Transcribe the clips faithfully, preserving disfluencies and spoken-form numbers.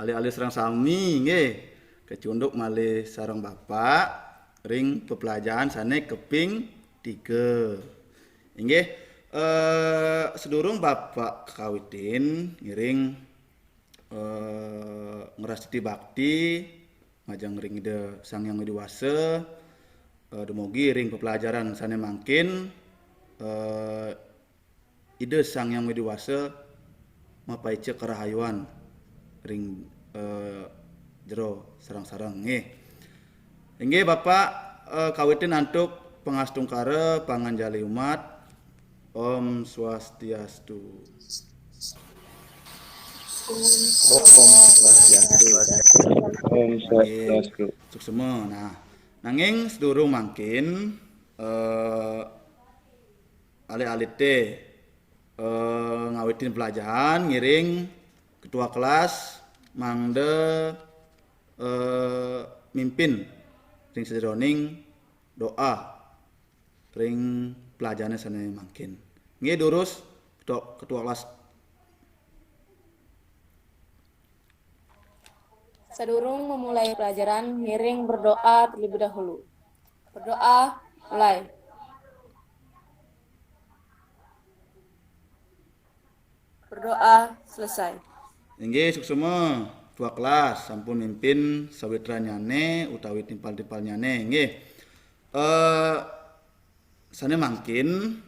Alit-alit sareng sami nggih, kecunduk malih sareng Bapak ring pepelajaran sane keping tiga. Inggih, eh, sedurung Bapak kawitin ngiring, eh, ngrastiti bakti majeng ring Ida Sang Hyang Widi Wasa, eh, dumugi ring pepelajaran sane mangkin, eh, Ida Sang Hyang Widi Wasa mapaica karahayuan ring, eh, jero sareng-sareng nggih. Inggih Bapak, eh, kawitin antuk pangastungkara panganjali umat. Om Swastiastu. Om Swastiastu. Om Swastiastu. Suksema. Nah, nanging sedurung mangkin, eh, alit-alite, eh, ngawitin pelajaran ngiring ketua kelas mangda, eh, mimpin ring sajeroning doa ring pelajarane sane mangkin. Nggih durus ketua, ketua kelas. Sadurung memulai pelajaran, ngiring berdoa terlebih dahulu. Berdoa, mulai. Berdoa, selesai. Inggih suksema, ketua kelas sampun mimpin sawitranyane utawi timpal-timpalnyane nggih. Eh, sane mangkin,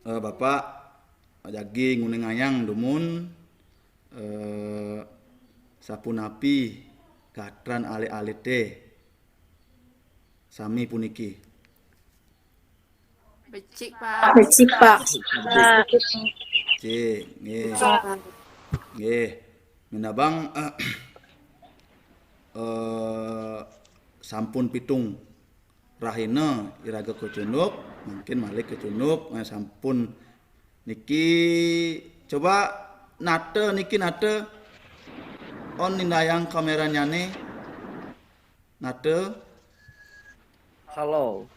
eh, Bapak jagi nguningayang dumun, eh, sapunapi gatran alit-alite sami puniki. Becik, Pak. Becik, Pak. Cik, nggih. Nggih. Minabang, eh, sampun pitung rahina iraga kecunduk, mangkin malih kecunduk, eh, sampun niki coba nata niki nata on nindayang kameranyane nata. Halo.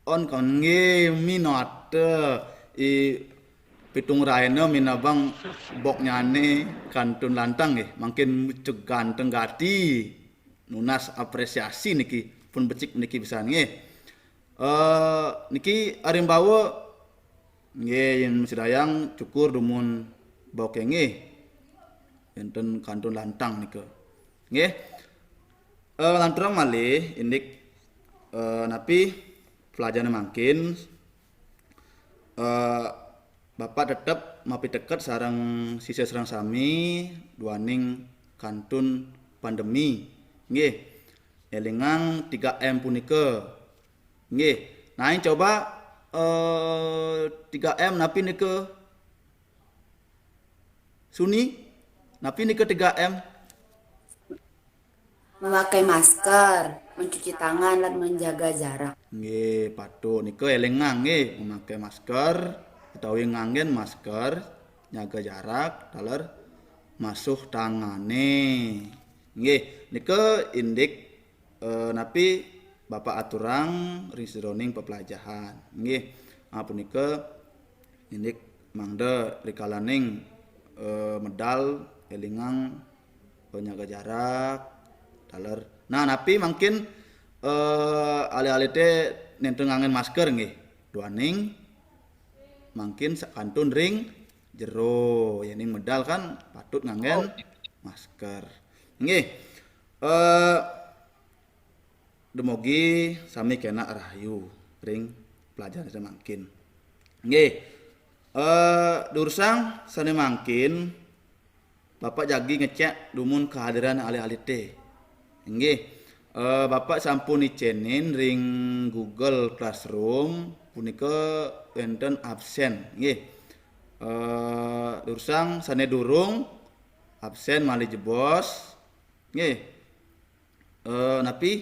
On kon nggih minata i pitung rahina minabang boknyane kantun lantang nggih, mangkin muceg ganteng gati nunas apresiasi niki pun becik niki pisan nggih. Eh, niki arimbawa nggih yen sedayang cukur dumun boke nggih. Enten kantun lantang nika. Nggih. Eh, lanturang malih indik, eh, napi pelajaran mangkin, eh, Bapak tetep mapiteket sareng sisya sareng sami duaning kantun pandemi. Nggih. Elingang tiga M punika. Nggih. Nah, coba, eh, tiga M napi nika? Suni, napi nika tiga M? Memakai masker, mencuci tangan, dan menjaga jarak. Nggih, patut nika elingang nggih, memakai masker utawi nganggen masker, nyaga jarak, taler masuh tangane. Nggih, nika indik, eh, napi Bapak aturang ring sajeroning pepelajahan. Nggih, ah, punika indik mangda rikalaning, eh, medal elingang, eh, nyaga jarak, taler. Nah, napi mangkin, eh, alit-alite nenten nganggen masker nggih. Duaning mangkin sakantun ring jero, yening medal kan patut nganggen masker. Nggih. Eh, dumugi sami kenak rahayu ring pelajaran sane mangkin. Nggih. Eh, durusang sane mangkin Bapak jagi ngecek dumun kehadiran alit-alite. Nggih. Eh, Bapak sampun icenin ring Google Classroom punika wenten absen. Nggih. Eh, durusang sane durung absen malih jebos. Nggih. Eh, napi?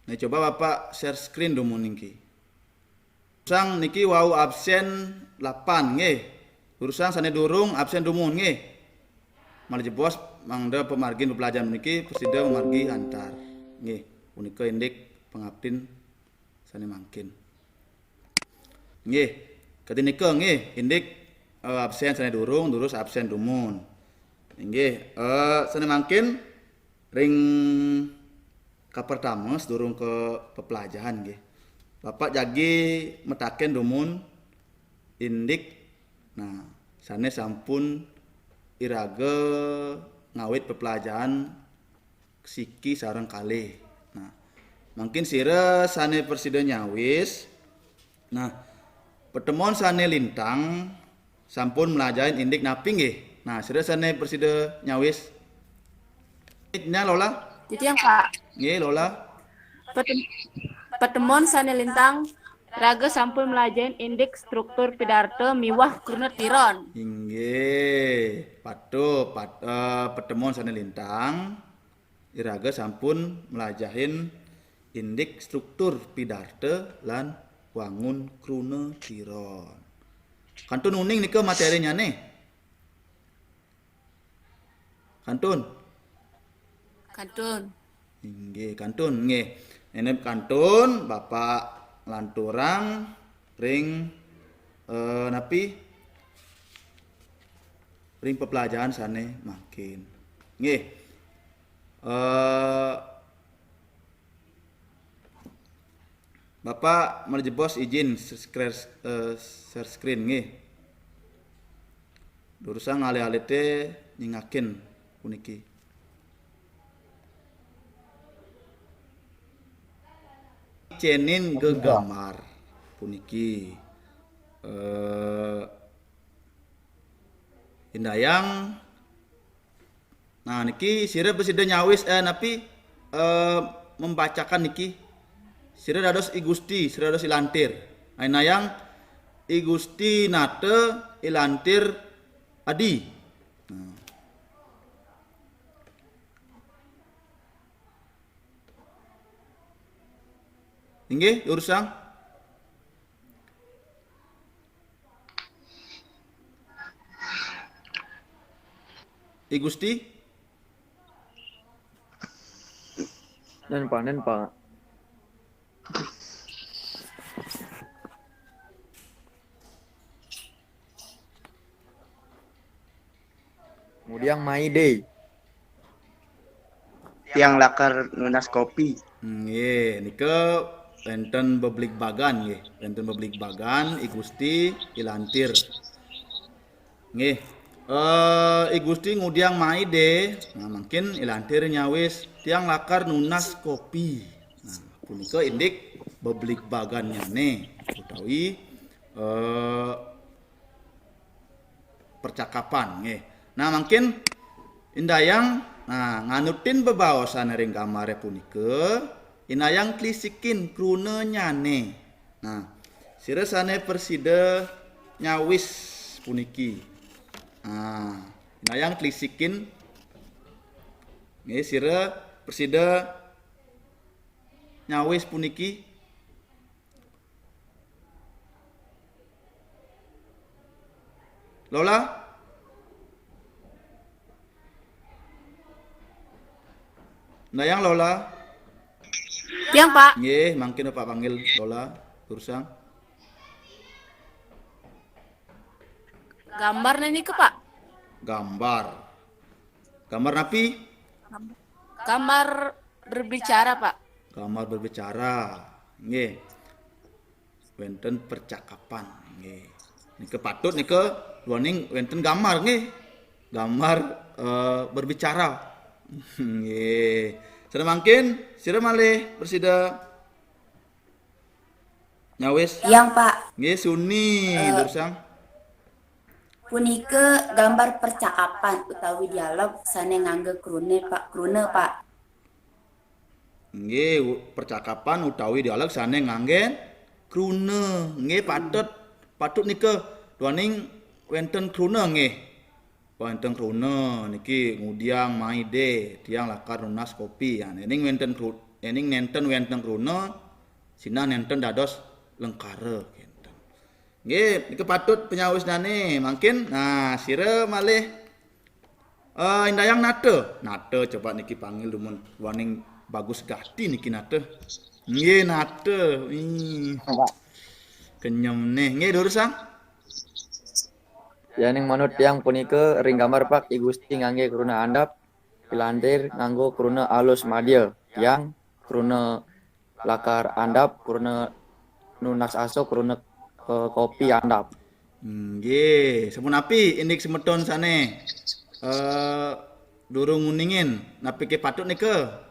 Nah, coba Bapak share screen dumun niki. Durusang niki wau absen lapan nggih. Durusang sane durung absen dumun nggih. Malih jebos mangda pamargin pepelajaran niki prasida mamargi antar. Nggih, punika indik pangaptin sane mangkin. Nggih. Kadi nika nggih, indik, eh, absen sane durung, durus absen dumun. Inggih, eh, sane mangkin ring kapertama sedurung ke pepelajahan nggih. Bapak jagi metaken dumun indik, nah, sane sampun iraga ngawit pepelajahan siki sareng kalih. Nah, mangkin sira sane prasida nyawis. Nah, patemon sane lintang sampun mlajahin indik napi nggih? Nah, sira sane prasida nyawis. Nya Lola? Titiang, Pak. Nggih, Lola. Patem-, patemon sane lintang raga sampun mlajahin indik struktur pidarta miwah kruna tiron. Inggih, patut, pat-, eh, patemon sane lintang, iraga sampun mlajahin indik struktur pidarta lan wangun kruna tiron. Kantun uning nika materinyane. Kantun. Kantun. Inggih, kantun, nggih. Enep kantun, Bapak lanturang ring, eh, napi? Ring pepelajahan sane mangkin. Nggih. Eh, Bapak Marjebos izin share, eh, share screen nggih. Durusang alih-alih te nyingakin puniki. Cenin gegambar puniki. Eh, indayang. Nah, niki sira prasida nyawis, eh, napi, eh, membacakan niki. Sira dados I Gusti, sira dados I Lantir. Nah, indayang I Gusti Nata, I Lantir Adi. Nah. Inggih, durusang. I Gusti? Nen, Pak, nen, Pak. Kemudian Maide. Tiang lakar nunas kopi. Nggih, nika wenten bebligbagan nggih. Wenten bebligbagan, I Gusti, I Lantir. Nggih. Eh, I Gusti ngudiang Maide, nah, mangkin I Lantir nyawis, "Tiang lakar nunas kopi." Nah, punika indik bebligbagannyane utawi, eh, percakapan, nggih. Nah, mangkin indayang, nah, nganutin bebaosan ring gambare punika, indayang klisikin krunanyane. Nah, sira sane prasida nyawis puniki. Nah, indayang klisikin, nggih, sira prasida nyawis puniki. Lola? Indayang Lola? Tiang, Pak. Nggih, mangkin Pak panggil Lola, durusang. Gambar niki, Pak. Gambar. Gambar napi? Gambar berbicara, Pak. Gambar berbicara. Nggih. Wenten percakapan. Nggih. Nika patut nika duaning wenten gambar nggih. Gambar, eh, berbicara. Nggih. Sira mangkin, sira malih prasida nyawis. Yang, Pak. Nggih, suni, eh, durusang. Punika gambar percakapan utawi dialog sane ngangge krune, Pak. Kruna, Pak. Nggih, u-, percakapan utawi dialog sane nganggen kruna. Nggih, patut, patut nika duaning wenten kruna nggih. Wenten kruna niki ngudiang Maide, tiang lakar nunas kopi. Ya, ening wenten kru-, ening nenten wenten kruna, sinah nenten dados lengkara kenten. Nggih, nika patut panyawisnane. Mangkin, nah, sira malih, eh, indayang Nata. Nata coba niki panggil dumun waning bagus gati niki Nata. Nggih, Nata. Ih. Kenyem nih. Nggih, durusang. Yaning manut tiang punika ring gambar Pak, I Gusti nganggé kruna andap, pilantir nganggo kruna alus madya. Tiang kruna lakar andap, kruna nunas aso, kruna, eh, kopi andap. Nggih, sapunapi indik semeton sané, eh, durung nguningin, napiké patut nika?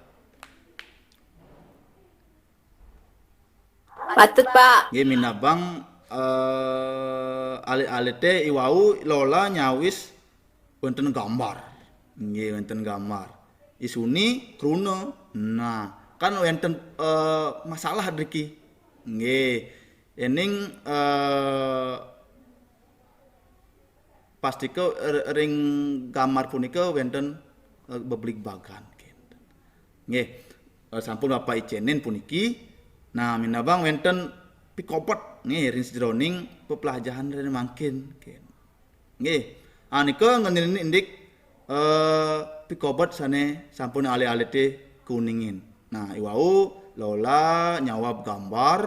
Patut, Pak. Nggih, minabang, eh, alit-alité iwau Lola nyawis wénten gambar. Nggih, wénten gambar. Isuni kruna. Nah, kan wénten, eh, masalah driki. Nggih. Ening, eh, pastika r-, ring gambar punika wénten, eh, bebligbagan. Nggih, eh, sampun Bapak icénin puniki. Nah, minabang wénten pikobet nggih ring sajeroning peplajahan ring mangkin. Nggih. Ah, nika ngeninin indik, eh, pikobet sané sampun alit-alité kuningin. Nah, iwau Lola nyawab gambar,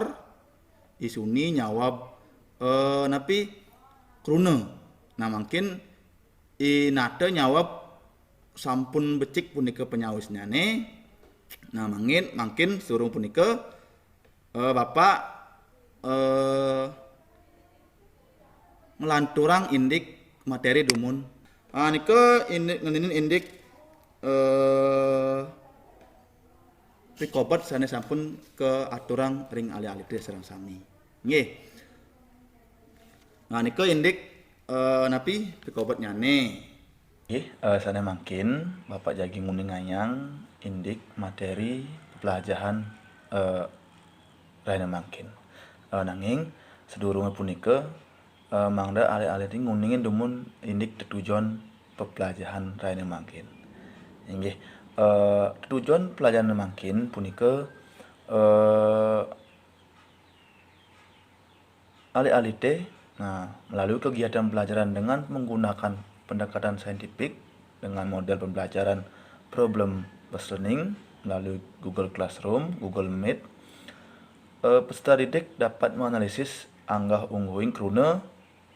isuni nyawab, eh, napi, kruna. Nah, mangkin I Nata nyawab sampun becik punika panyawisnyané. Nah, mangkin, mangkin sadurung punika, eh, Bapak, eh, nglanturang indik materi dumun. Ah, nika indik, ngeninin indik, eh, pikobet sané sampun kaaturang ring alit-alité sareng sami. Nggih. Nah, nika indik, eh, napi pikobetnyané. Nggih, eh, sané mangkin Bapak jagi nguningayang indik materi pelajahan, eh, rahina mangkin. Eh, nanging sadurungé punika, eh, mangda alit-alité nguningin dumun indik tetujon pepelajahan rahina mangkin. Inggih, eh, tetujon pelajahan mangkin punika, eh, alit-alité, nah, melalui kegiatan pembelajaran dengan menggunakan pendekatan saintifik dengan model pembelajaran problem based learning melalui Google Classroom, Google Meet, eh, peserta didik dapat menganalisis anggah ungguhing kruna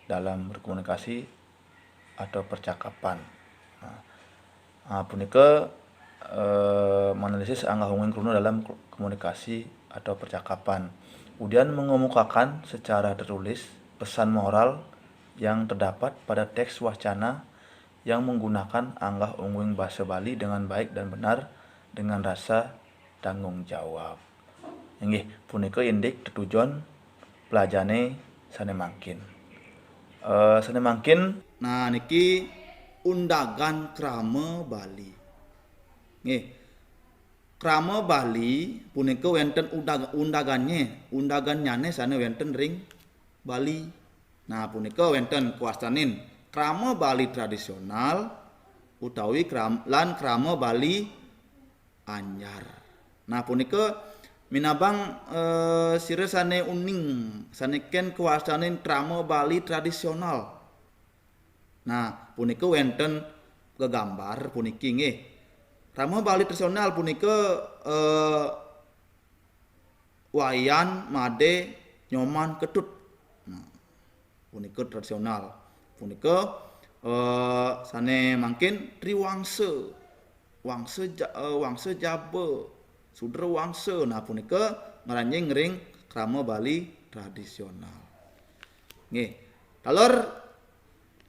dalam berkomunikasi atau percakapan. Nah, ah, punika, eh, menganalisis anggah ungguhing kruna dalam ko-, komunikasi atau percakapan. Kemudian mengemukakan secara tertulis pesan moral yang terdapat pada teks wacana yang menggunakan anggah ungguhing basa Bali dengan baik dan benar dengan rasa tanggung jawab. Inggih, punika indik tetujon pelajahané sané mangkin. Eh, sané mangkin, nah, niki undagan krama Bali. Nggih. Krama Bali punika wénten undag-, undagannya, undagannyané sané wénten ring Bali. Nah, punika wénten kawastanin krama Bali tradisional utawi kram-, lan krama Bali anyar. Nah, punika minabang, eh, sira sané uning, sané kén kawastanin krama Bali tradisional. Nah, punika wénten gegambar puniki nggih. Krama Bali tradisional punika, eh, Wayan, Madé, Nyoman, Ketut. Nah, punika tradisional. Punika, eh, sané mangkin triwangsa. Wangsa ja-, eh, wangsa jaba, sudra wangsa. Nah, punika ngranjing ring krama Bali tradisional. Nggih. Taler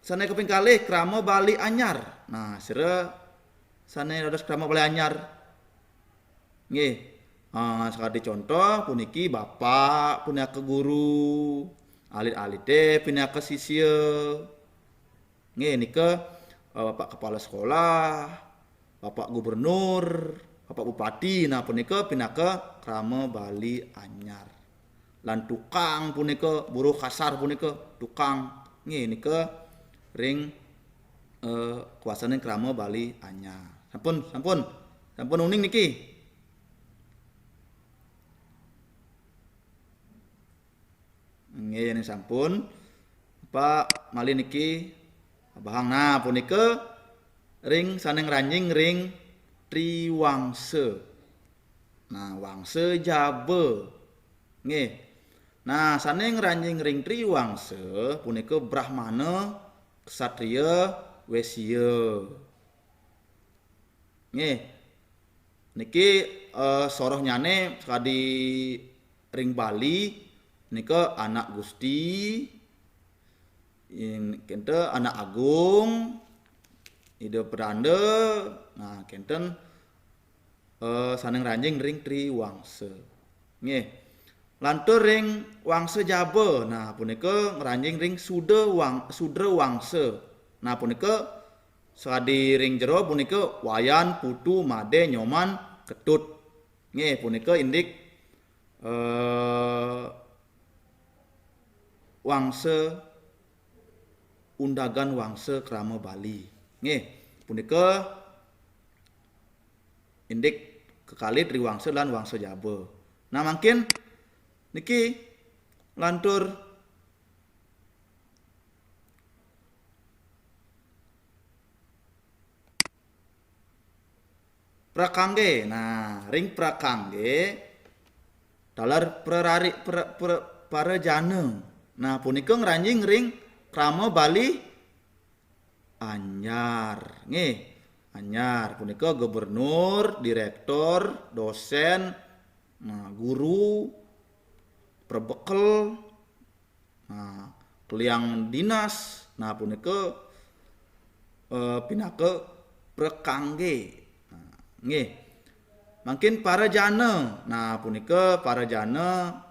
sané kaping kalih krama Bali anyar. Nah, sira sané dados krama Bali anyar. Nggih. Ah, sakadi contoh puniki bapak pinaka guru, alit-alité pinaka sisya. Nggih, nika, eh, Bapak Kepala Sekolah, Bapak Gubernur, Bapak Bupati, nah, punika pinaka krama Bali anyar. Lan tukang punika, buruh kasar punika, tukang. Nggih, nika ring, eh, kawastanin krama Bali anyar. Sampun, sampun. Sampun uning niki. Nggih, yen sampun. Pak, malih niki abahang. Nah, punika ring sané ngranjing ring triwangsa. Nah, wangsa jaba. Nggih. Nah, sané ngranjing ring triwangsa punika Brahmana, ksatria, wesya. Nggih. Niki, eh, sorohnyané sakadi ring Bali nika anak gusti, in-, kénten anak agung, ida pranda, nah, kénten, eh, sané ngranjing ring triwangsa. Nggih. Lantur ring wangsa jaba, nah, punika ngranjing ring suda wang-, sudra wangsa. Nah, punika sakadi ring jero punika Wayan, Putu, Madé, Nyoman, Ketut. Nggih, punika indik, eh, wangsa, undagan wangsa krama Bali. Nggih, punika indik kekalih triwangsa lan wangsa jaba. Nah, mangkin niki lantur prakanggé. Nah, ring prakanggé taler prarari-, pra-, pra-, parajana. Nah, punika ngranjing ring krama Bali anyar. Nggih, anyar punika gubernur, direktur, dosen, nah, guru, prebekel, nah, kliang dinas, nah, punika, eh, pinaka prakanggé. Nah, nggih. Mangkin parajana. Nah, punika parajana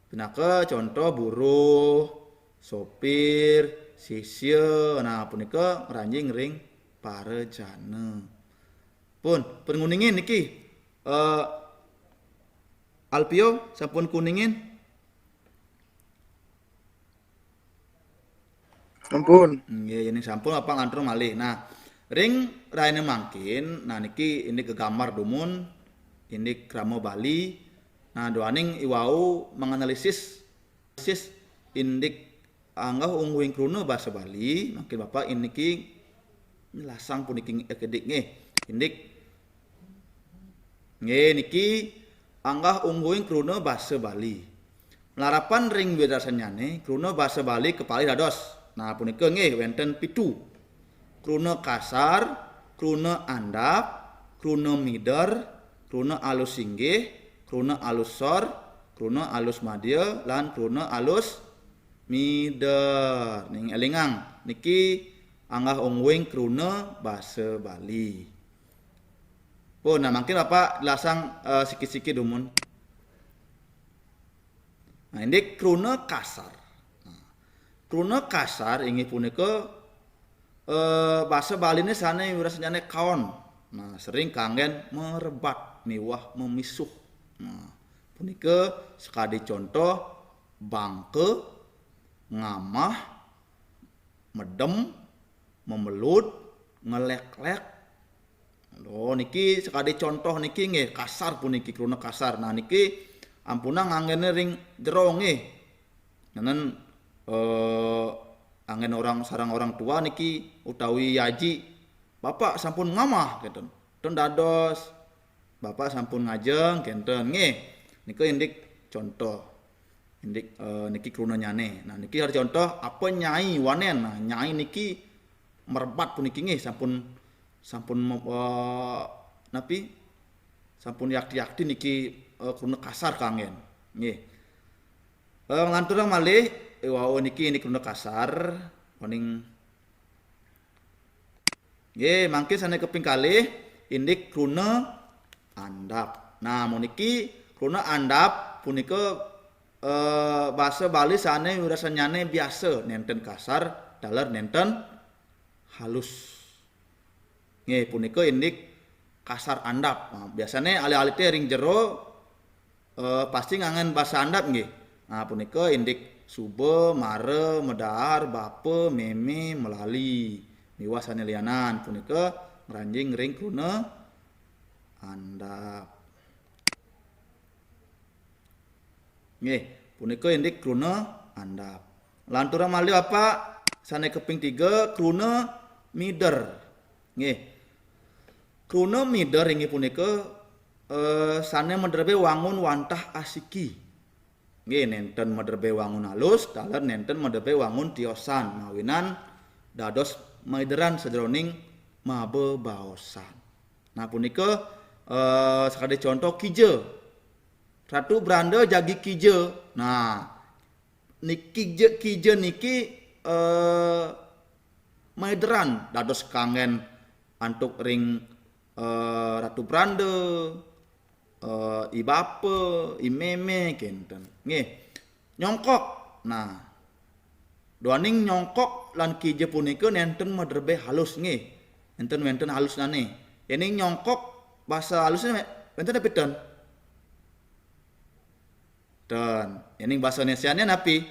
pinaka contoh buruh, sopir, sisya. Nah, punika ngranjing ring parajana. Pun, pun nguningin niki. Eh, Alpio sampun kuningin? Sampun. Nggih, yéning sampun Bapak ngantur malih. Nah, ring rahina mangkin, nah niki indik gegambar dumun, indik krama Bali. Nah, duaning iwau menganalisis, analisis indik anggah ungguhing kruna basa Bali, mangkin Bapak iniki nyelasang puniki, eh, kedik nggih. Indik Nggih, niki anggah ungguhing kruna basa Bali. Malarapan ring wirasanyané, kruna basa Bali kapalih dados. Nah, punika nggih wénten pitu. Kruna kasar, kruna andap, kruna mider, kruna alus singgih, kruna alus sor, kruna alus madya, lan kruna alus mider. Ning élingang, niki anggah ungguhing kruna basa Bali. Pun, nah, mangkin Bapak lasang, eh, siki-siki dumun. Nah, indik kruna kasar. Nah, kruna kasar inggih punika, eh, basa Baliné sané wirasanyané kaon. Nah, sering kanggén merebat miwah memisuh. Nah, punika sakadi contoh bangka, ngamah, medem, memelut, ngeléklék. Lho, niki sakadi contoh niki nggih, kasar puniki, kruna kasar. Nah, niki ampunang anggéné ring jero nggih. Nénten, eh, anggén orang, sareng orang tua niki utawi yaji, "Bapak sampun ngamah," kénten. Ten dados, "Bapak sampun ngajeng," kénten nggih. Nika indik contoh. Indik, eh, niki krunanyané. Nah, niki ada contoh apa nyai wanén. Nah, nyai niki merebat puniki nggih sampun, sampun mem-, eh, napi? Sampun yakti-yakti niki, eh, kruna kasar kanggén. Nggih. Eh, nglanturang malih, eh, wau niki, niki kruna kasar, waning Nggih, mangkin sané kaping kalih indik kruna andap. Nah, puniki kruna andap punika, eh, basa Bali sané wirasanyané biasa, nénten kasar, taler nénten halus. Nggih, punika indik kasar andap. Nah, biasané alit-alité ring jero eh, pasti nganggén basa andap nggih. Nah, punika indik suba, mara, madaar, bapa, mémé, melali. Miwah sané lianan punika ngranjing ring kruna andap. Nggih, punika indik kruna andap. Lanturang malih Bapak sané kaping tiga, kruna mider. Nggih. Kruna mider inggih punika, eh, sané madrebé wangun wantah asiki. Nggih, nénten madrebé wangun alus, taler nénten madrebé wangun tiosan, mawinan dados maideran sajeroning mabebaosan. Nah, punika, eh, sakadi contoh kija. Ratu Branda jagi kija. Nah, niki kija, kija niki, eh, maideran dados kanggen antuk ring, eh, Ratu Branda, eh, i bapa, i mémé, kénten. Nggih. Nyongkok. Nah, duaning nyongkok lan kija punika nénten madrebé halus, nggih. Nénten wénten halusnane. Yéning nyongkok basa halusnya wénten napi ten? Ten. Yéning basa Indonésianya napi?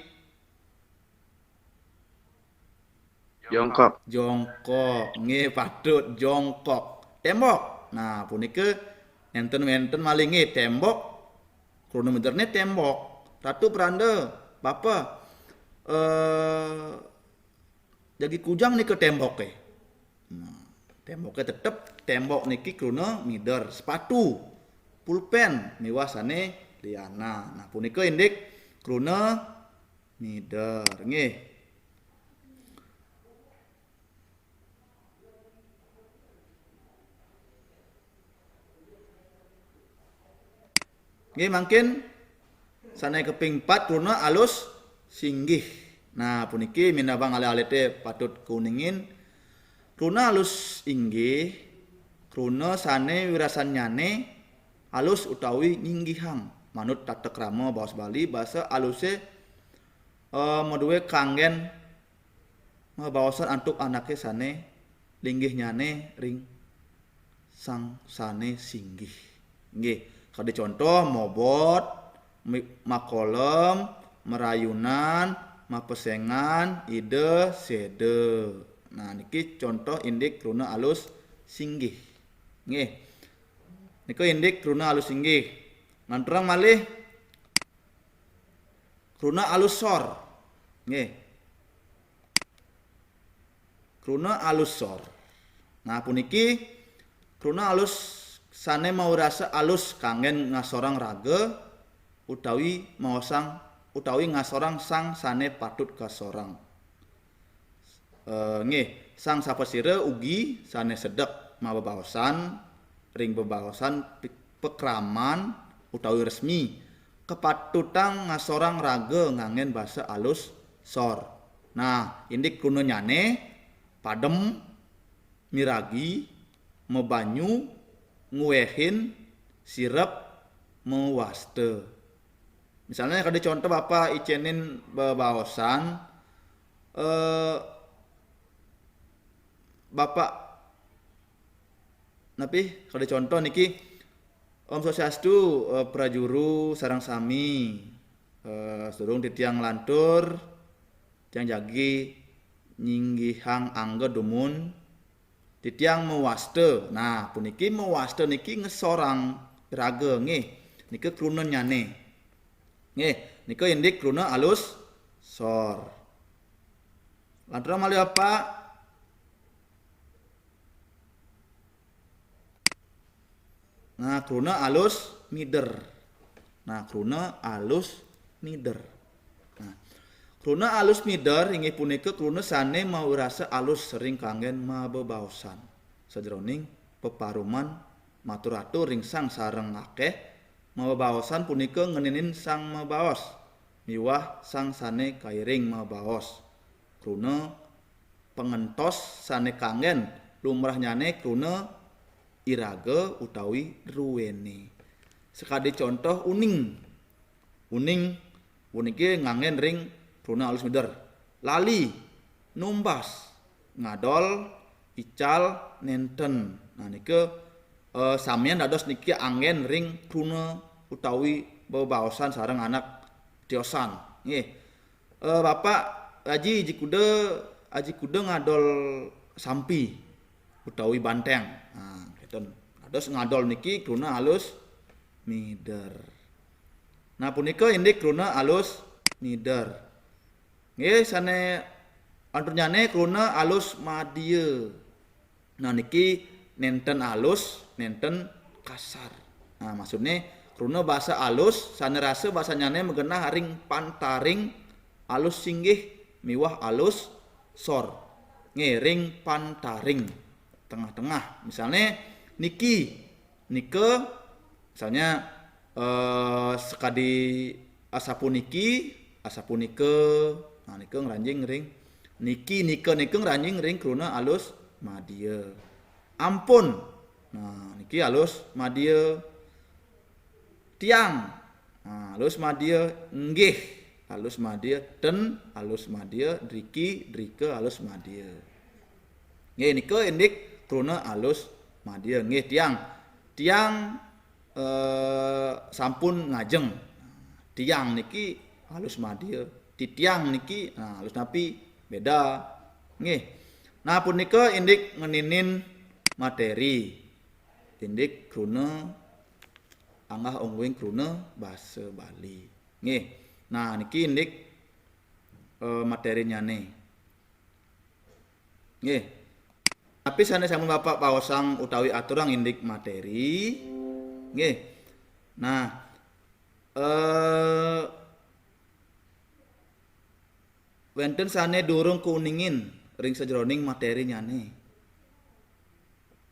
Jongkok. Jongkok. Nggih, patut jongkok. Témbok. Nah, punika nénten wénten malih nggih témbok. Kruna miderné témbok. Ratu Branda, Bapa, eh, jagi kujang nika témboké. Nah, témboké tetep témbok niki kruna mider, sepatu, pulpén miwah sané liana. Nah, punika indik kruna mider, nggih. Nggih, mangkin sané kaping pat kruna alus singgih. Nah, puniki minabang alit-alité patut kauningin. Kruna alus inggih, kruna sané wirasannyané alus utawi nyinggihang. Manut tata krama baos Bali, basa alusé, eh, madué kanggén mabaosan antuk anaké sané linggihnyané ring sang sané singgih. Nggih, kadi contoh mobot, mi-, makolem, marayunan, mapesengan, ida, séda. Nah, niki contoh indik kruna alus singgih. Nggih. Nika indik kruna alus singgih. Lanturang malih kruna alus sor. Nggih. Kruna alus sor. Nah, puniki kruna alus sané mawirasa alus kanggén ngasorang raga utawi maosang, utawi ngasorang sang sané patut kasorang. Eh, nggih, sang sapasira ugi sané sedek mabebaosan ring bebaosan pi-, pakraman utawi resmi kapatutang ngasorang raga nganggén basa alus sor. Nah, indik krunanyané padem, miragi, mabanyu, nguéhin, sirep, mawasta. Misalnya kadi contoh Bapak icénin bebaosan, eh, Bapak napi kadi contoh niki, Om Swastiastu, eh, prajuru sareng sami. Eh, sadurung titiang nglantur, titiang jagi nyinggihang angga dumun titiang mawasta. Nah, puniki mawasta niki ngasorang raga nggih. Nika krunanyané. Nggih, nika indik kruna alus sor. Lanturang malih Bapak. Nah, kruna alus mider. Nah, kruna alus mider. Nah, kruna alus mider inggih punika kruna sané mawirasa alus ring kanggén mabebaosan. Sajeroning peparuman matur-atur ring sang sareng akéh, mabebaosan punika ngeninin sang mabaos miwah sang sané kairing mabaos. Kruna pangentos sané kanggén lumrahnyané kruna iraga utawi druéné. Sakadi contoh uning. Uning puniki nganggén ring kruna alus mider. Lali, numbas, ngadol, ical, nénten. Nah, nika, eh, samian dados niki anggén ring kruna utawi bebaosan sareng anak tiosan. Nggih. Eh, Bapak, Aji, Aji Kuda, Aji Kuda ngadol sampi utawi banténg. Nah, kénten. Dados ngadol niki kruna alus mider. Nah, punika indik kruna alus mider. Nggih, sané anturnyané kruna alus madia. Nah, niki nénten alus, nénten kasar. Nah, maksudné kruna basa alus sané rasa basanyané magenah ring pantaring alus singgih miwah alus sor. Nggih, ring pantaring, tengah-tengah. Misalnya niki, nika, misalnya, eh, sakadi asapuniki, asapunika, nah, nika ngranjing ring, niki, nika, nika ngranjing ring kruna alus madya. Ampun. Nah, niki alus madya. Tiang. Nah, alus madya, nggih. Alus madya, ten, alus madya, driki, drika, alus madya. Nggih, nika indik kruna alus madya. Nggih, tiang. Tiang, eh, sampun ngajeng. Tiang niki alus madya. Titiang niki, nah, alus napi? Beda. Nggih. Nah, punika indik ngeninin materi. Indik kruna anggah ungguing kruna basa Bali. Nggih. Nah, niki indik, eh, materinyane. Nggih. Tapi sane sampun Bapak paosang utawi aturang indik materi. Nggih. Nah, eh, wenten sane durung kauningin ring sajeroning materinyane.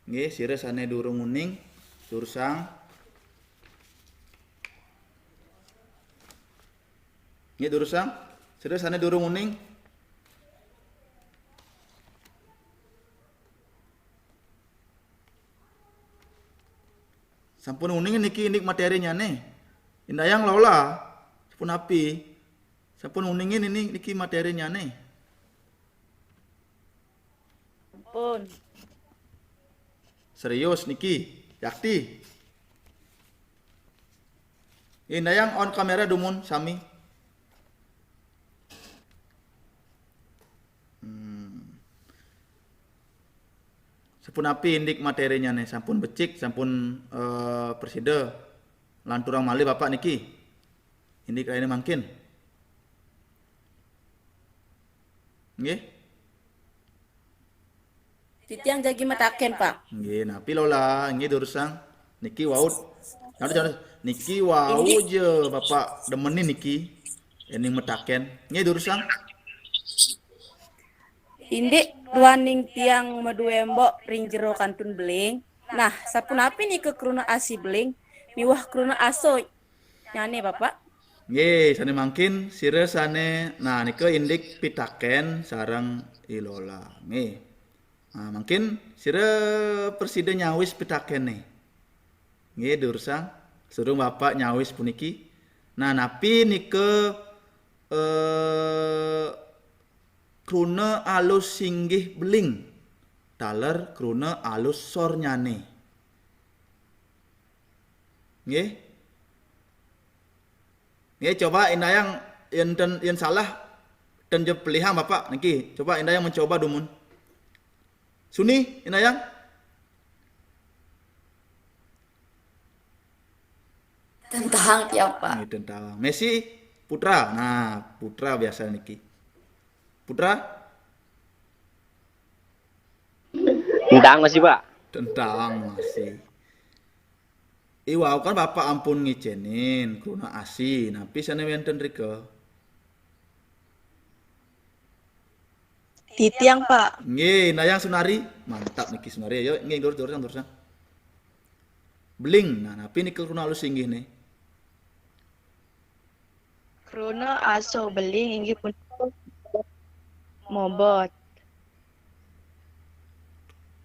Nggih, sira sane durung uning, durusang. Nggih, durusang. Sira sane durung uning. Sampun uning niki indik materinyane. Indayang Lola, sapunapi? Sampun uningin ini niki materinyane. Ampun. Serius niki, yakti. Indayang on kamera dumun sami. Hmm. Sapunapi indik materinyane, sampun becik, sampun, eh, presida. Lanturang malih Bapak niki. Indik raine mangkin. Nggih. Titiang jagi mataken, Pak. Nggih, napi Lola? Nggih, durusang. Niki wau. Niki wau je Bapak demenin niki. Ening mataken. Nggih, durusang. Indik duaning tiang madue embok ring jero kantun beling. Nah, sapunapi nika kruna asi beling miwah kruna aso nyane, Bapak? Nggih, sane mangkin sira sane, nah, nika indik pitaken sareng I Lola. Nggih. Nah, mangkin sira presida nyawis pitakene. Nggih, durusang. Sadurung Bapak nyawis puniki. Nah, napi nika, eh, kruna alus singgih beling taler kruna alus sornyane. Nggih. Nggih, coba indayang yen ten, yen salah ten je pelihang Bapak niki. Coba indayang mencoba dumun. Suni indayang. Tentang tiang, Pak. Nggih, tentang. Messi Putra. Nah, Putra biasa niki. Putra? Tentang masih, Pak. Tentang masih. Iwau kan Bapak ampun ngicenin kruna asi, napi sane wenten rika? Titiang, Pak. Nggih, indayang Sunari. Mantap niki Sunari. Ayo, nggih, durus, durus, durus. Beling. Nah, napi nika kruna alus singgih ne? Kruna aso beling inggih punika mobot.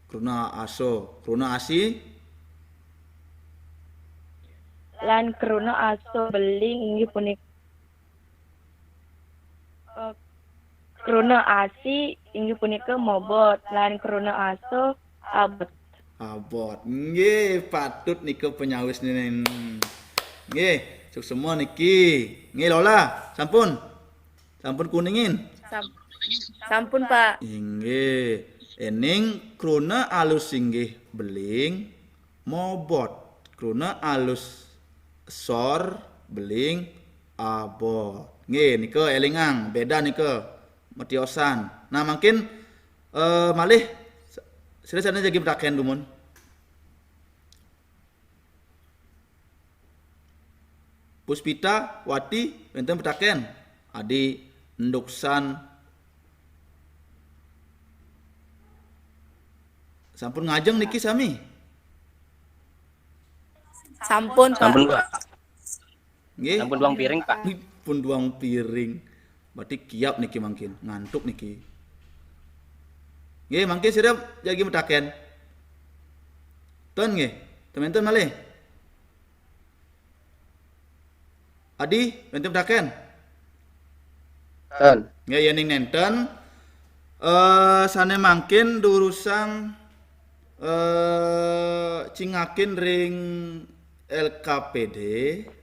Kruna aso, kruna asi. Lan kruna aso beling inggih punika, eh, kruna asi inggih punika mobot, lan kruna aso abot. Abot. Nggih, patut nika penyawis niki. Nggih, suksma niki. Nggih, Lola, sampun. Sampun kuningin. Sam- Sampun, Pak. Inggih. Ening kruna alus singgih beling mobot. Kruna alus sor beling abot. Nggih, nika elingang, beda nika. Metiosan. Nah, mangkin, eh, malih sira sane jagi metaken dumun. Puspita, Wati, wenten petaken. Adi enduksan Sampun ngajeng niki sami? Sampun, Pak. Sampun, Pak. Nggih. Sampun duang piring, Pak. Ih, pun duang piring. Berarti kiap niki mangkin, ngantuk niki. Nggih, mangkin sira jagi metaken. Ten nggih, ten wenten malih. Adi, wenten metaken? Ten. Nggih, yening nenten, eh sane mangkin durusang eh cingakin ring L K P D,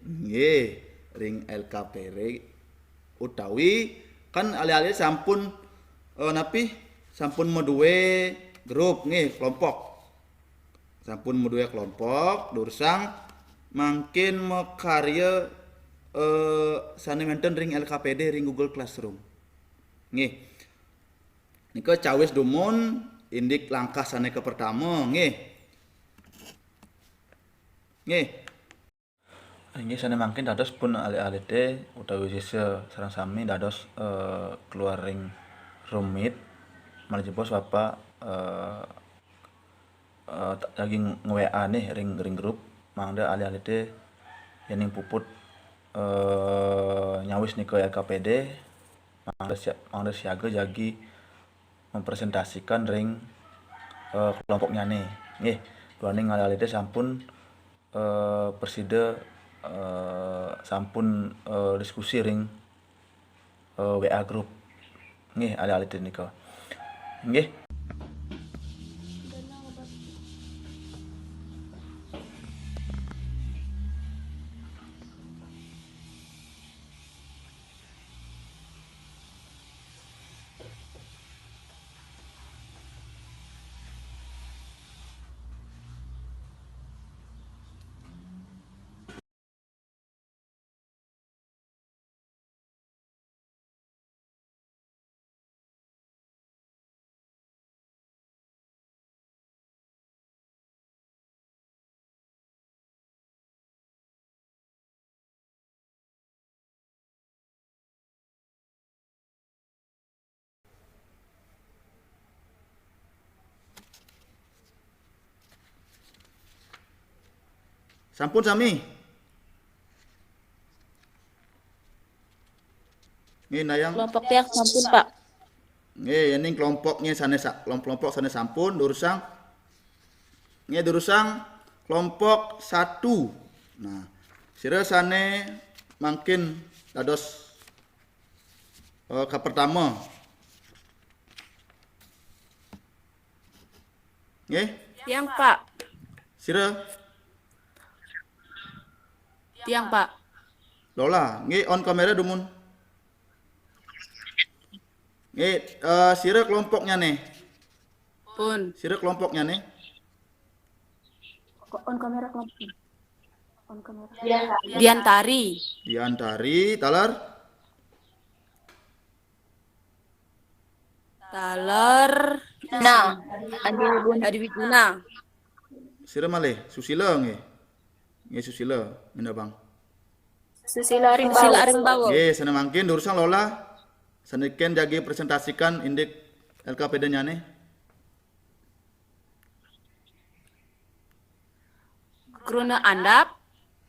nggih, ring L K P D utawi kan alih-alih sampun eh, napi sampun madue grup nggih, kelompok. Sampun madue kelompok, durusang mangkin makarya eh sane wenten ring L K P D ring Google Classroom. Nggih. Nika cawis dumun indik langkah sane kapertama nggih. Nggih. Inggih sane mangkin dados pun alit-alite utawi sisya sareng sami dados eh, keluar ring rumit malih jebos Bapak eh, eh, lagi nge-W A nih ring ring grup mangda alit-alite yening puput eh, nyawis nika L K P D mangda sia- mangda siaga jagi mempresentasikan ring eh, kelompoknyane. Nggih, duaning alit-alite sampun eh, presida eh, sampun eh, diskusi ring eh, W A group. Nggih, alit-alite nika. Nggih. Sampun sami. Nggih, Nayang. Kelompok tiang sampun, Pak. Nggih, yening kelompoknya sane sa- kelompok sane sampun durusang. Nggih, durusang kelompok satu. Nah, sira sane mangkin dados eh, kapertama. Nggih, Tiang, Pak. sira Tiang, Pak. Lola, nggih on kamera dumun. Nggih, eh, sira kelompoknya nih. Pun. Sira kelompoknya nih. On kamera kelompok. On kamera. Diantari. Diantari, taler. Taler. Nah, Adi Wiguna. Adi Wiguna. Sira malih, Susila nggih. Nggih Susila, minabang. Susila Susila Rimbawa. Rimbawa. Nggih, sane mangkin durusang Lola. Sane ken jagi presentasikan indik L K P D-nyane. Kruna andap,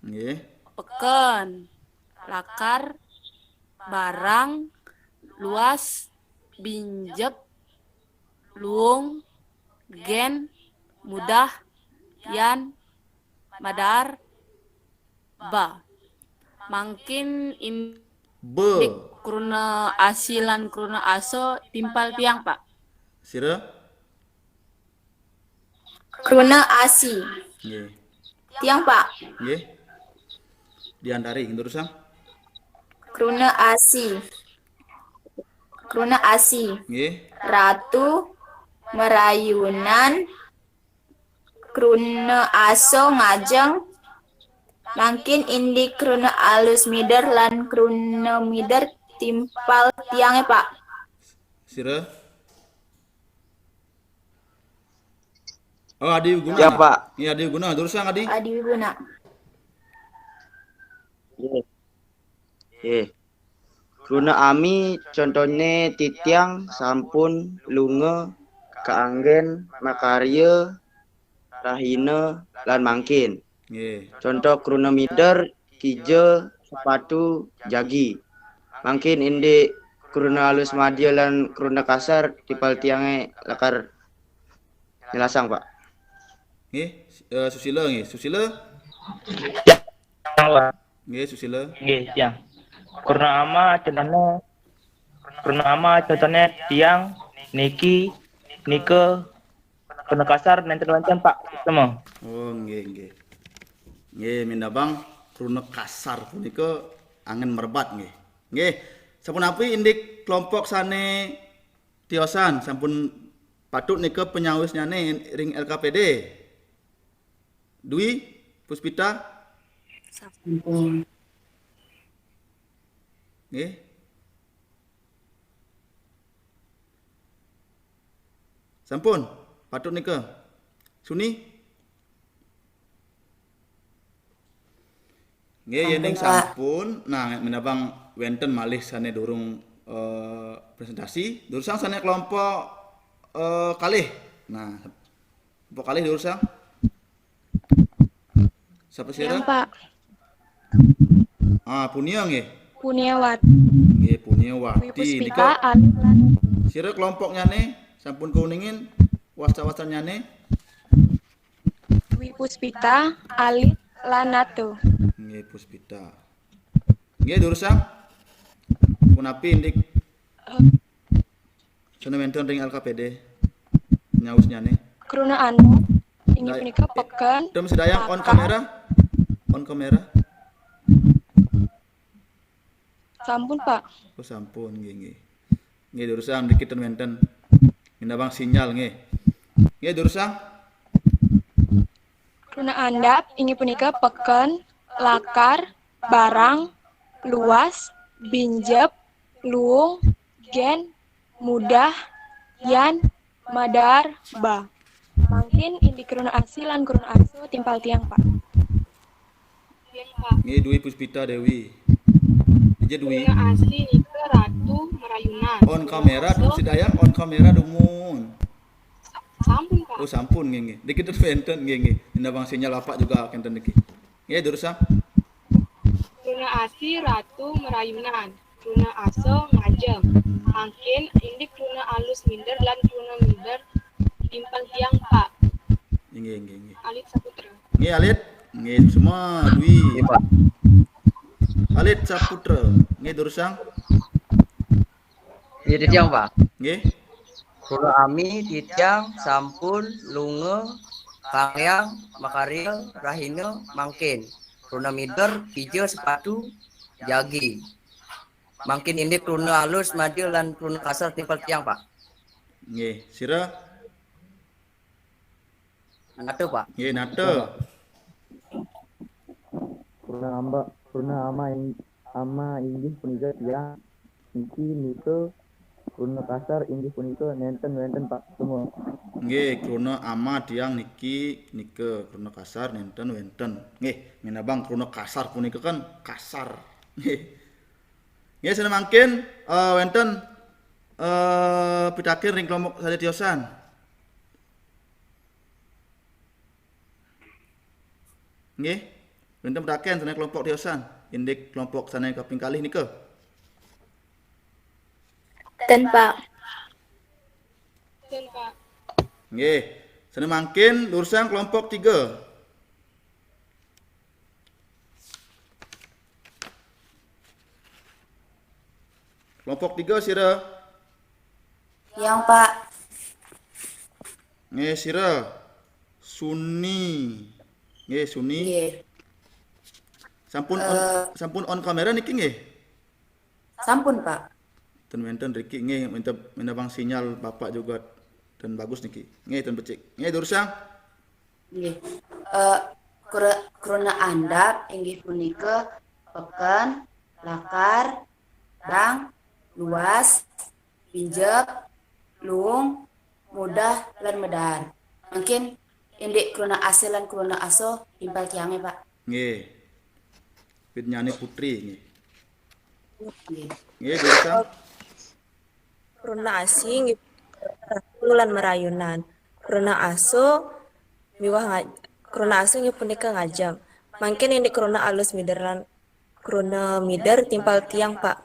Nggih. peken, lakar, barang, luas, binjep, luung, gen, mudah, yan, madar, ba. Mangkin indik Be. Kruna Asi lan Kruna Aso timpal tiang, Pak. Sira? Kruna Asi. Nggih. Tiang, Pak. Nggih. Diantari, durusang. Kruna Asi. Kruna Asi. Nggih. Ratu merayunan Kruna Aso ngajeng mangkin indik Kruna Alus Mider lan Kruna Mider timpal tiange, Pak. Sira? Oh, Adi Wiguna. Ya, Pak. Iya, Adi Wiguna. Durusang Adi. Adi Wiguna. Nggih. Nggih. Kruna Ami contone titiang sampun lunga kaanggén makarya, rahina, lan mangkin. Nggih. Conto kruna mider, kija, sepatu, jagi. Mangkin indik kruna alus madya lan kruna kasar timpal tiangé lakar njelasang, Pak. Nggih, eh, Susila nggih. Susila? Tiang, Pak. Nggih, Susila. Nggih, tiang. Kruna ama contoné, kruna ama contoné tiang niki, nika, kruna kasar nénten wénten, Pak. Sami. Oh, nggih, nggih. Nggih, minabang kruna kasar punika anggén merebat nggih. Nggih, sapunapi indik kelompok sané tiosan, sampun patut nika panyawisnyané ring L K P D. Dwi Puspita? Sampun. Nggih. Sampun, patut nika. Suni? Nggih, yéning sampun, nah, minabang wénten malih sané durung, eh, presentasi, durusang sané kelompok, eh, kalih. Nah, kelompok kalih durusang. Sapa sira? Tiang, Pak. Ah, Punia nggih. Puniawati. Nggih, Puniawati. Dwi Puspita, nika. Alit lan. Sira kelompoknyané sampun kauningin wasta-wastannyané. Dwi Puspita, Alit lan Nata. Nggih, Puspita. Nggih, durusang. Punapi indik eh, sané wénten ring L K P D nyawisnyané. Kruna andap inggih punika peken. Dem Sidayang on kamera. On kamera. Sampun, Pak. Oh, sampun, nggih, nggih. Nggih, durusang dikit ten wénten. Minabang sinyal nggih. Nggih, durusang. Kruna andap inggih punika peken, lakar, barang, luas, binjep, luung, gén, mudah, yan, madar, ba. Mangkin indik kruna asi lan kruna asa timpal tiang, Pak. Nggih, Pak. Nggih, Dwi Puspita Dewi. Ija Dwi. Kruna asi nika Ratu Merayunan. On kamera, Sidayang, on kamera dumun. Sampun, Pak. Oh, sampun, nggih, nggih. Dikit wénten, nggih, nggih. Minabang sinyal Bapak juga kénten niki. Nggih, durusang. Kruna asi Ratu Merayunan. Kruna asa ngajem. Mangkin indik kruna alus minder lan kruna minder timpal tiang, Pak. Inggih, inggih, inggih. Alit Saputra. Nggih, Alit. Nggih, semua Dwi. Nggih, Pak. Alit Saputra. Nggih, durusang. Nggih, titiang, Pak. Nggih. Kruna ami, titiang, sampun, lunga, kangyang, makarya, rahina, mangkin. Kruna mider, kija, sepatu, jagi. Mangkin indik kruna alus, madya, lan kruna kasar timpal tiang, Pak. Nggih, sira? Nata, Pak. Nggih, Nata. Kruna amba, kruna ama ing-, ama inggih punika tiang niki nika, kruna kasar inggih punika nénten wénten, Pak, semua. Nggih, kruna ama tiang niki nika, kruna kasar nénten wénten. Nggih, minabang kruna kasar punika kan kasar. Nggih. Nggih, sané mangkin, eh, wénten, eh, pitaken ring kelompok sané tiosan. Nggih. Wénten pitaken sané kelompok tiosan, indik kelompok sané kaping kalih nika. Ten, Pak. Ten, Pak. Nggih. Sané mangkin durusang kelompok tiga. Kelompok tiga sira. Yang, Pak. Nggih, sira. Suni. Nggih, Suni. Nggih. Sampun on, eh, sampun on kamera niki nggih? Sampun, Pak. Ten wénten riki nggih, minta, minta bang sinyal Bapak juga ten bagus niki. Nggih, ten becik. Nggih, durusang. Nggih. Eh, kru-, kruna andap inggih punika peken, lakar, bang, luas, binjep, luung, mudah, lan medar. Mungkin indik kruna asi lan kruna asa timpal tiangé, Pak. Nggih. Widnyani Putri nggih. Nggih. Nggih, durusang. Kruna asi nggih, Ratu lan marayunan. Kruna asu miwah nga-, kruna asu nggih punika ngajeng. Mangkin indik kruna alus mider lan kruna mider timpal tiang, Pak.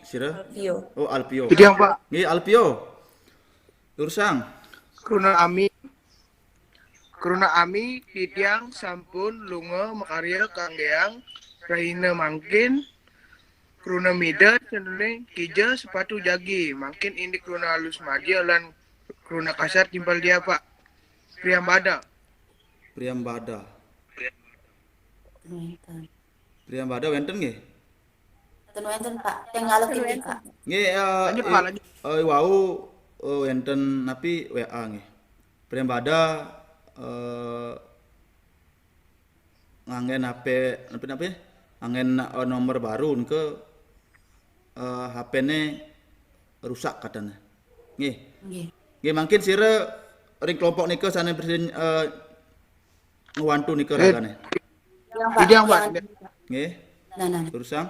Sira? Alpio. Oh, Alpio. Titiang, Pak. Nggih, Alpio. Durusang. Kruna ami. Kruna ami, titiang sampun lunga makarya kanggéang rahina mangkin. Kruna mider, cendening kija sepatu jagi. Mangkin indik kruna alus madya lan kruna kasar timpal tiang, Pak. Priambada. Priambada. Wénten. Priambada wénten nggih? Ten wénten, Pak. Yang ngalih ini, Pak. Nggih, eh, Lanjut, Pak, i- lanjut. Eh, wau eh, wénten napi W A nggih. Priambada eh, nganggén H P napi-napi? Nganggén eh, nomor baru nika eh, H P-né rusak katanya. Nggih. Nggih. Nggih, mangkin sira ring kelompok nika sané bersin eh, ngwantu nika Eh. Ragané. Yang, Titiang, Pak. Yang, Nggih. Nah, nah. Durusang.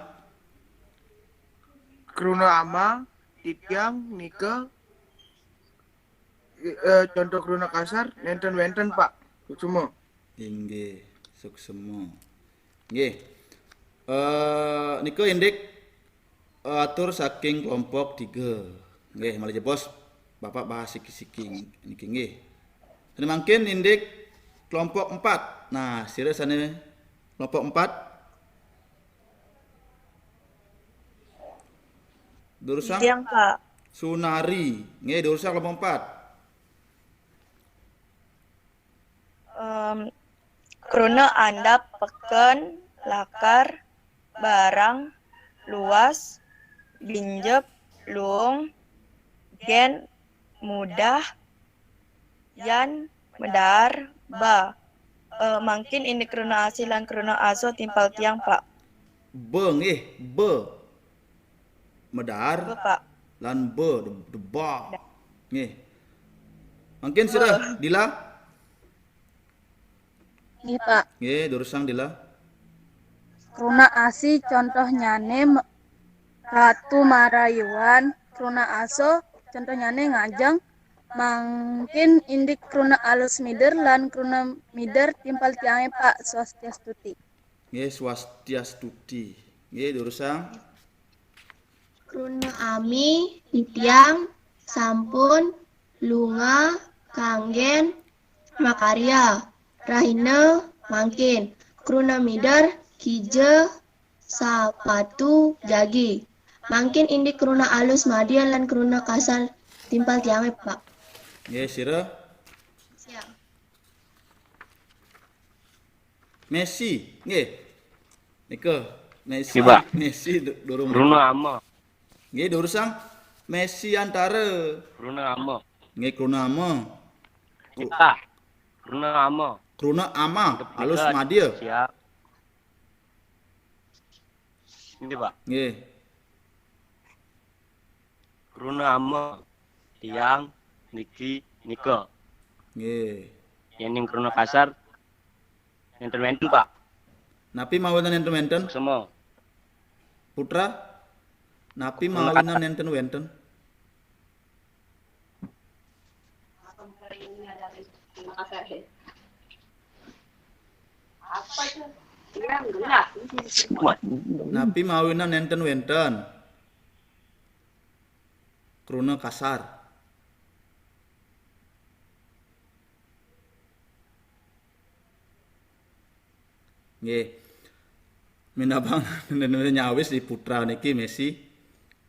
Kruna ama, titiang nika eh, contoh kruna kasar nénten wénten, Pak. Suksma. Inggih, suksma. Nggih. Eh nika indik eh, atur saking kelompok tiga. Nggih, malih jebos Bapak bahas siki-siki niki nggih. Sané mangkin indik kelompok empat. Nah, sira sané kelompok empat. Durusang Titiang, Pak. Sunari. Nggih, durusang kelompok empat. Em, kruna andap peken, lakar, barang, luas, binjep, luung, gén, mudah, yan, medaar, ba. Eh, mangkin indik kruna asi lan kruna asu timpal tiang, Pak. Ba nggih, ba. Medaar Ba, Pak. Lan ba, the, the ba. Nggih. Mangkin sira Dila. Nggih, Pak. Nggih, durusang Dila. Kruna asi contohnyané me- Ratu Marayuan, kruna asu contohnyané ngajeng, mangkin indik kruna alus mider lan kruna mider timpal tiangé, Pak. Swastiastuti. Nggih, swastiastuti. Nggih, durusang. Kruna ami titiang sampun lunga kanggén makarya. Rahina mangkin. Kruna mider kija sapatu jagi. Mangkin indik kruna alus madya lan kruna kasar timpal tiangé, Pak. Nggih, sira. Siap. Messi, nggih. Nika, Messi. Nggih, Pak. Messi du- durung. Kruna ama. Nggih, durusang Messi antara. Kruna ama. Nggih, kruna ama. Kita. Kruna ama. Kruna ama, Untuk alus tiga. madya. Siap. Ini, Pak. Nggih. Kruna ama. Tiang, niki, nika. Nggih. Yéning kruna kasar nénten wénten, Pak. Napi mawinan nénten wénten? Semua. Putra, napi mawinan nénten wénten? Napi mawinan nénten wénten? Kruna kasar. Nggih. Minabang nyawis di putra niki Messi.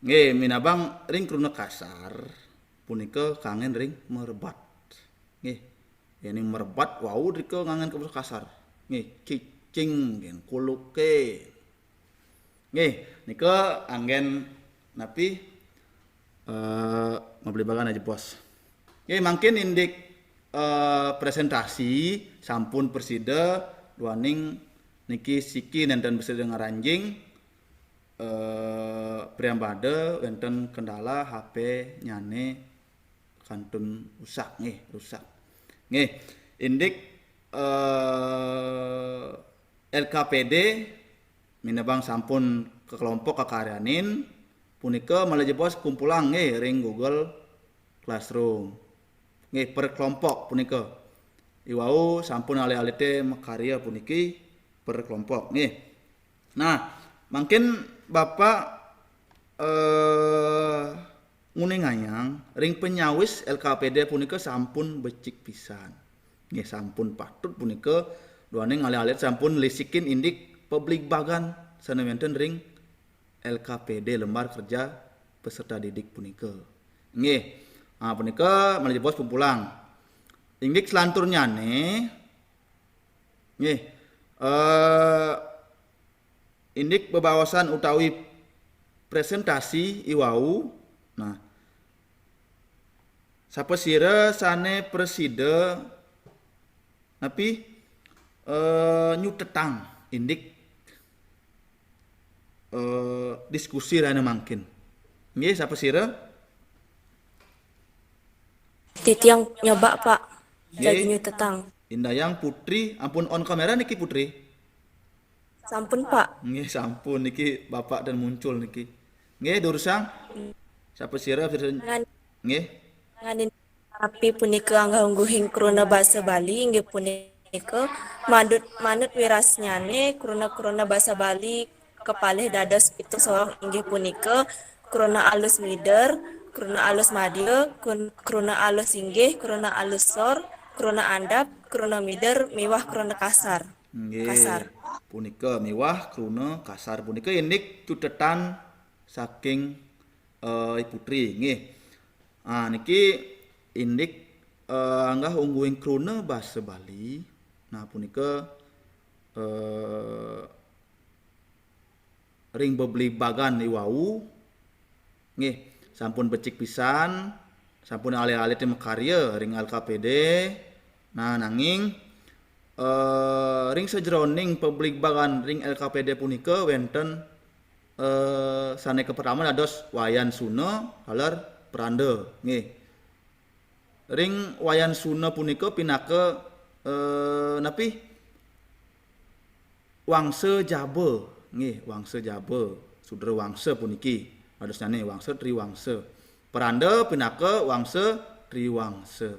Nggih, minabang ring kruna kasar punika kanggén ring merebat. Nggih. Yéning merebat wau drika nganggén kata kasar. Nggih, cicing, nggih, kuluké. Nggih, nika anggén napi eh mablibagan aja, Bos. Nggih, mangkin indik eh, presentasi sampun presida duaning niki siki nénten presida ngranjing eh, priambada wénten kendala H P-nyané kantun rusak nggih, rusak. Nggih, indik eh, R K P D minabang sampun kekelompok kakaryanin punika malih jebos kumpulang nggih ring Google classroom. Nggih, per kelompok punika. Iwau sampun alit-alite makarya puniki per kelompok. Nggih. Nah, mangkin Bapak eh nguningayang ring panyawis L K P D punika sampun becik pisan. Nggih, sampun patut punika duaning alit-alit sampun lisikin indik pabligbagan sane wenten ring L K P D, lembar kerja peserta didik punika. Nggih. Ah, punika malih jebos pumpulang. Indik selanturnyane nggih eh indik bebaosan utawi presentasi iwau. Nah, sapasira sane prasida napi eh nyutetang indik eh diskusi rahina mangkin. Nggih, sapasira? Titiang nyoba, Pak. Nggih. Jagi nyutetang. Indayang Putri, ampun on kamera niki Putri. Sampun, Pak. Nggih, sampun niki Bapak dan muncul niki. Nggih, durusang. Sapasira, sira- Ngan- nggih. Nganin api punika anggah ungguhing kruna basa Bali inggih punika manut manut wirasnyane kruna-kruna basa Bali kapalih dados pitu soroh inggih punika kruna alus mider, kruna alus madya, kun- kruna alus inggih, kruna alus sor, kruna andap, kruna mider miwah kruna kasar. Nggih. Kasar. Punika miwah kruna kasar punika indik cutetan saking eh, I Putri nggih. Ah, niki indik eh, anggah ungguhing kruna basa Bali. Nah, punika eh, ring bebligbagan iwau nggih sampun becik pisan, sampun alit-alite makarya ring L K P D. Nah, nanging eh, ring sajeroning pabligbagan ring L K P D punika wenten eh, sane kapertama dados Wayan Suna taler Pranda nggih. Ring Wayan Suna punika pinaka eh, napi? Wangsa jaba nggih, wangsa jaba, sudra wangsa puniki. Dadosnyane wangsa triwangsa. Pranda pinaka wangsa triwangsa.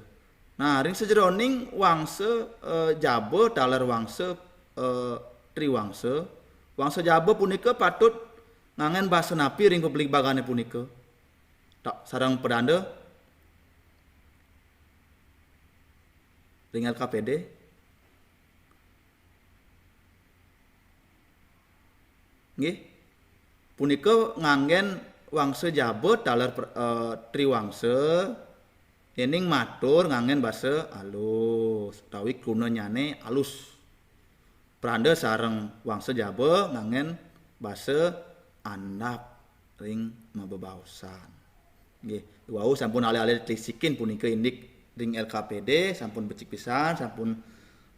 Nah, ring sajeroning wangsa eh, jaba taler wangsa eh, triwangsa, wangsa jaba punika patut ngangen basa napi ring pabligbagan punika? Tak sareng Pranda ring L K P D. Nggih. Punika nganggen wangsa jaba taler per- eh, triwangsa, yening matur nganggen basa alus utawi krunanyane alus. Pranda sareng wangsa jaba nganggen basa andap ring mabebaosan. Nggih, wau sampun alit-alit lisikin punika indik ring L K P D, sampun becik pisan, sampun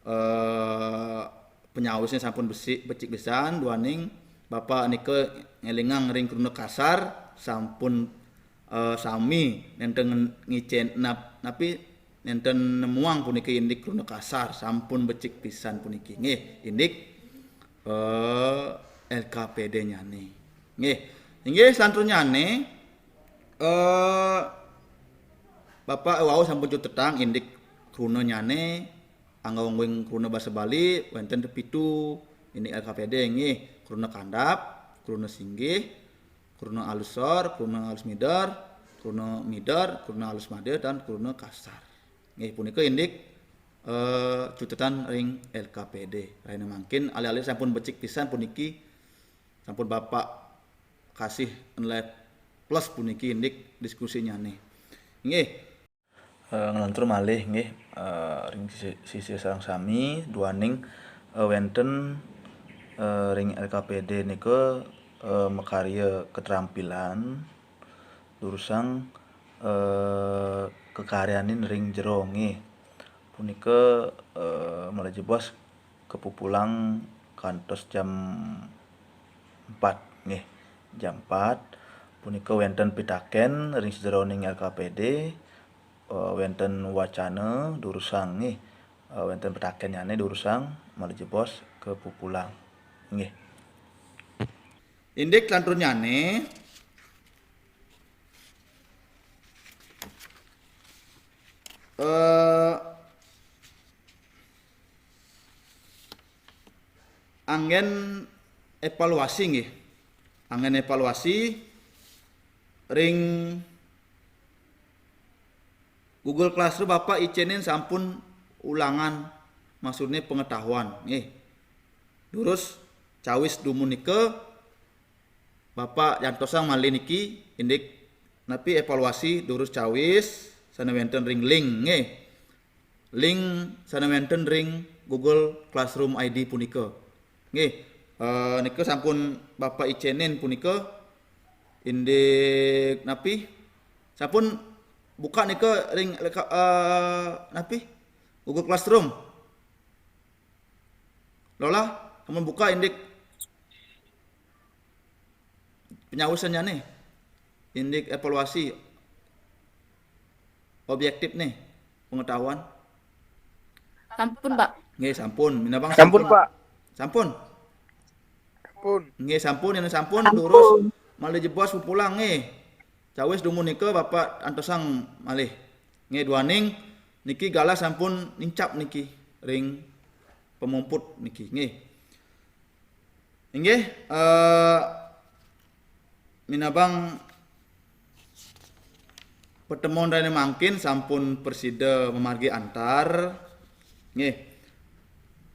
eh, penyawisnya sampun besi, becik pisan, duaning Bapak nika ngelingang ring kruna kasar, sampun eh, sami nenten ngicen nap, napi nenten nemuang puniki indik kruna kasar, sampun becik pisan puniki. Nggih, indik eh, L K P D nyane. Nggih, inggih selanturnyane eh Bapak wau sampun cutetang indik krunanyane, anggah ungguhing kruna basa Bali wenten pitu indik L K P D nggih, kruna kandap, kruna singgih, kruna alus sor, kruna alus mider, kruna mider, kruna alus madya, dan kruna kasar. Nggih, punika indik eh, cutetan ring L K P D. Rahina mangkin alit-alit sampun becik pisan puniki, sampun Bapak kasih nilai plus puniki indik diskusinyane. Nggih. Eh, nglantur malih nggih eh, ring sisi, sisi sareng sami duaning eh, wenten eh, ring L K P D nika eh, makarya ketrampilan durusang eh, kekaryanin ring jero nggih. Punika eh, malih jebos kapupulang kantos jam empat nggih. Jam empat punika wenten pitaken ring sajeroning L K P D eh, wenten wacana durusang nggih. Eh, wenten pitakennyane durusang malih jebos kapupulang. Nggih. Indik lanturnyane eh, anggen evaluasi nggih. Anggen evaluasi ring Google Classroom Bapak icenin sampun ulangan, maksudnya pengetahuan nggih. Durus cawis dumun nika Bapak jantosang malih niki indik napi evaluasi durus cawis sane wenten ring link nggih. Link sane wenten ring Google Classroom I D punika. Nggih, eh, nika sampun Bapak icenin punika indik napi? Sampun buka nika ring leka-, eh, napi? Google Classroom. Lola, sampun buka indik penyawisannyane, indik evaluasi objektif nih pengetahuan. Sampun, Pak. Nggih, sampun. Minabang sampun, sampun, Pak. Sampun. Sampun. Nggih, sampun, yen sampun, sampun. Durus malih jebos pupulang nggih. Cawis dumun nika Bapak antosang malih. Nggih, duaning niki galah sampun nincap niki ring pemumput niki. Nggih. Inggih, eh, minabang pertemuan rahina mangkin sampun prasida mamargi antar. Nggih.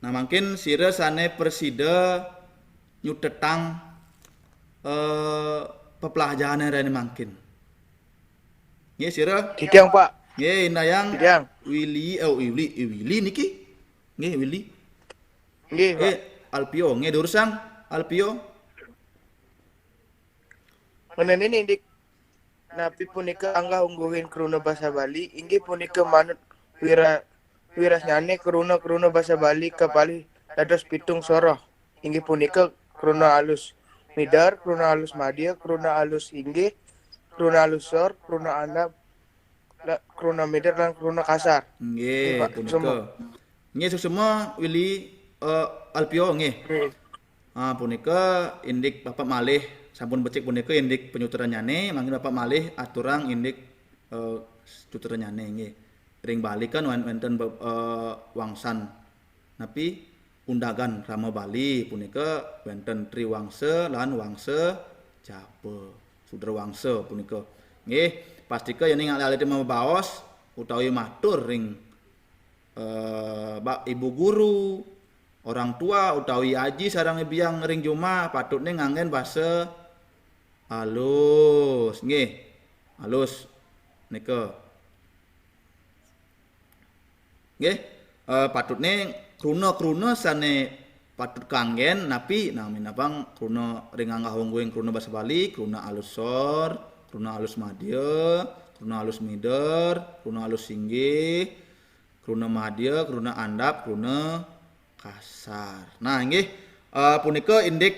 Nah, mangkin sira sane prasida nyutetang, eh, peplajahane rahina mangkin. Nggih, sira? Titiang, Pak. Nggih, indayang. Titiang. Willy, oh, Willy, eh, Willy niki. Nggih, Willy. Nggih, Pak. Eh, Alpio, nggih durusang Alpio. Menenini indik napi punika anggah ungguhing kruna basa Bali, inggih punika manut wira-, wirasnyane kruna-kruna basa Bali kapalih dados pitung soroh. Inggih punika kruna alus mider, kruna alus madya, kruna alus inggih, kruna alus sor, kruna andap, la-, kruna mider, lan kruna kasar. Nggih, Pak, punika. Suksma. Nggih, suksma Willy, eh, Alpio, nggih. Nggih. Ah, punika indik Bapak malih, sampun becik punika indik penyutranyane, mangkin Bapak malih aturang indik, eh, sutranyane, nggih. Ring Bali kan wen-, wenten be-, eh, wangsan napi undagan rama Bali punika wenten triwangsa lan wangsa jaba, sudrawangsa punika. Nggih, pastika yening alit-alit mabaos utawi matur ring, eh, ba-, ibu guru, orang tua utawi aji sareng biang ring jumah patutne nganggen basa alus. Nggih, alus nika. Nggih, eh, patutne kruna-kruna sane patut kanggen napi, nah, minabang kruna ring anggah ungguhing kruna basa Bali, kruna alus sor, kruna alus madya, kruna alus mider, kruna alus singgih, kruna madya, kruna andap, kruna kasar. Nah, inggih, eh, punika indik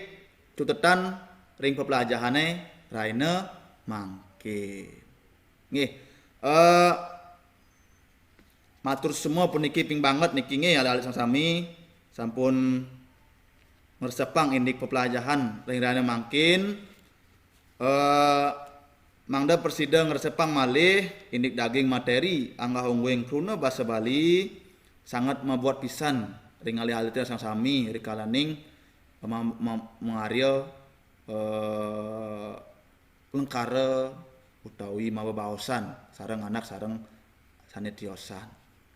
cutetan ring peplajahane raina mangkin. Nggih. Eh, matur semua puniki ping banget niki nggih, alit-alit sami sampun ngresepang indik peplajahan ring rahina mangkin. Eh, mangda prasida ngresepang malih indik daging materi anggah ungguhing kruna basa Bali sanget mabuat pisan ring alit-alit sami-sami rikalaning ma-, ma-, mangarya, eh, lengkara utawi mabebaosan sareng anak sareng sane tiosan.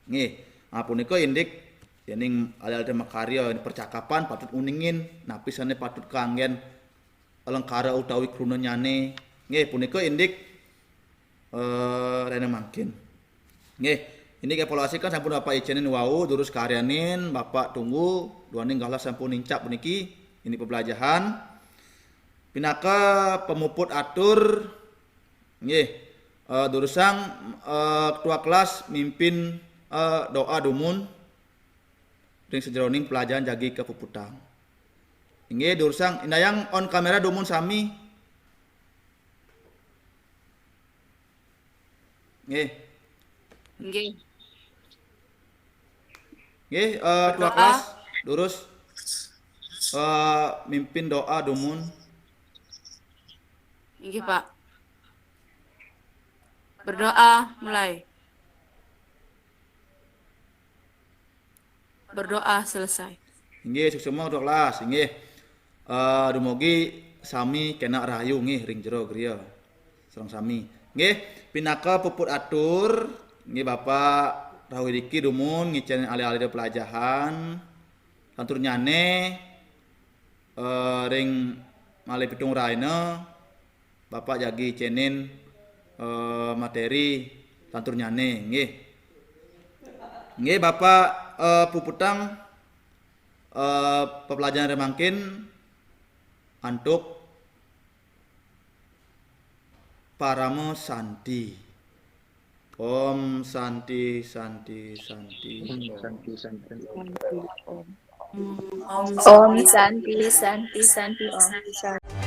Nggih, ah, punika indik yening alit-alit makarya percakapan patut uningin napi sane patut kanggen lengkara utawi krunanyane. Nggih, punika indik, eh, rahina mangkin. Nggih, indik evaluasi kan sampun Bapak icenin wau, durus karyanin, Bapak tunggu, duaning galah sampun nincap puniki, indik pebelajahan. Pinaka pamuput atur, nggih, eh, durusang, eh, ketua kelas mimpin, eh, doa dumun ring sajeroning pelajaran jagi kapuputang. Inggih, durusang, indayang on kamera dumun sami. Nggih. Nggih. Nggih, eh, ketua kelas, durus, eh, mimpin doa dumun. Inggih, Pak. Berdoa, mulai. berdoa selesai. Inggih, suksma kelas. Inggih. Eh, dumugi sami kena rahayu nggih ring jero griya. Sareng sami. Nggih, pinaka puput atur, nggih Bapak rahuyu driki dumun ngicén alit-alit pelajahan. Lanturnyane eh, ring malih pitung rahina Bapak jagi cenin eh, materi lanturnyane nggih. Nggih Bapak eh, puputang eh, pepelajahan ring mangkin antuk Parama Santi. Om Santi, Santi, Santi. Om. Santi, Santi. Om Santi, Santi, Santi, Om.